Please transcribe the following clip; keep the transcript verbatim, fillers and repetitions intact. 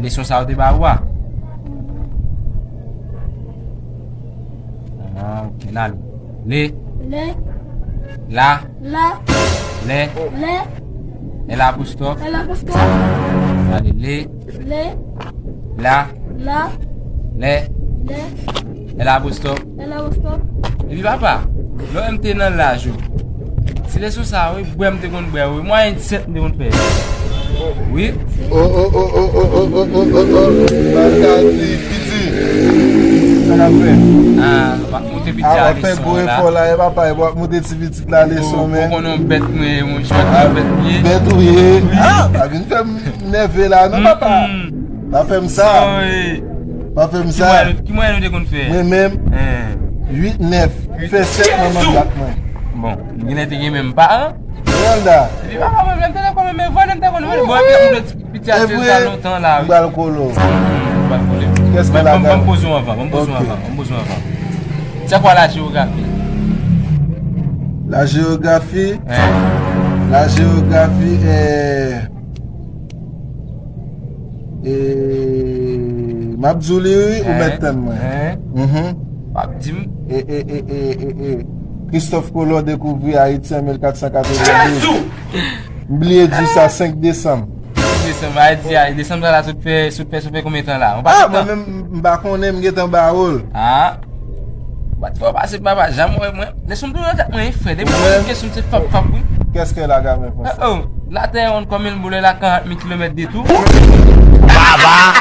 Leson sa yo te ba ou a? Ah, ok, n ale. Le. Le. La. La. Le. Le. L apostwòf. L apostwòf. Ale, le. Le. La. La. Le. Le. L apostwòf. L apostwòf. Epi papa, lè m te nan laj ou, se leson sa wi, bwè m te konn bwè wi. Mwayen disèt m te konn fè. Wi. Oh, oh, oh, oh, oh, oh, oh, oh, oh, oh. Bagay piti. Sa n ap fè? Ah, w ap montre piti a leson la. Ah, w ap fè gwo efò la, e papa, w ap montre ti piti la leson, men. Ou konnen yon bèt mwen, yon jwèt yon bèt m ye. Bèt ou ye. Ah, pa vin fè m nève la, non, papa. Pa fè m sa. Pa fè m sa. Ki mwayen, ki mwayen nou te konn fè? Mwen menm, uit nèf. Fè sèt manman bat mwen. Bon, m genlè te gen menm paran. Randa. Epi papa mwen menm te konn menm vòlè, m te konn vòlè. Bon, epi m te piti a se sa lontan la, wi. M pral kolo. M pral kolo. Kès ki la? Ban m poze w anvan, ban m poze w anvan, ban m poze w anvan. C'est quoi la géographie? La géographie? La géographie est E, m ap di w li wi, ou mèt tann mwen. Mhm. W ap di m? E, e, e, e, e, e. Christophe Colomb dekouvri Ayiti an mil kat san katrevendouz. Jezi! M bliye di w sa, senk desanm. Senk desanm, a di, a, desanm sa la sot fè, sot fè, sot fè konbyen tan la? Ah, mwen menm, m pa konnen, m gentan ba w l. Ah. Bat fò pase papa, janm wè mwen. Leson m toujou nan tèt mwen, frè. Depi mwen kesyon se fap fap wi. Qu'est-ce que la gamme française? Oh, oh. La terre est ronde comme une boule, elle a quarante mille kilomètres de tour. Baba!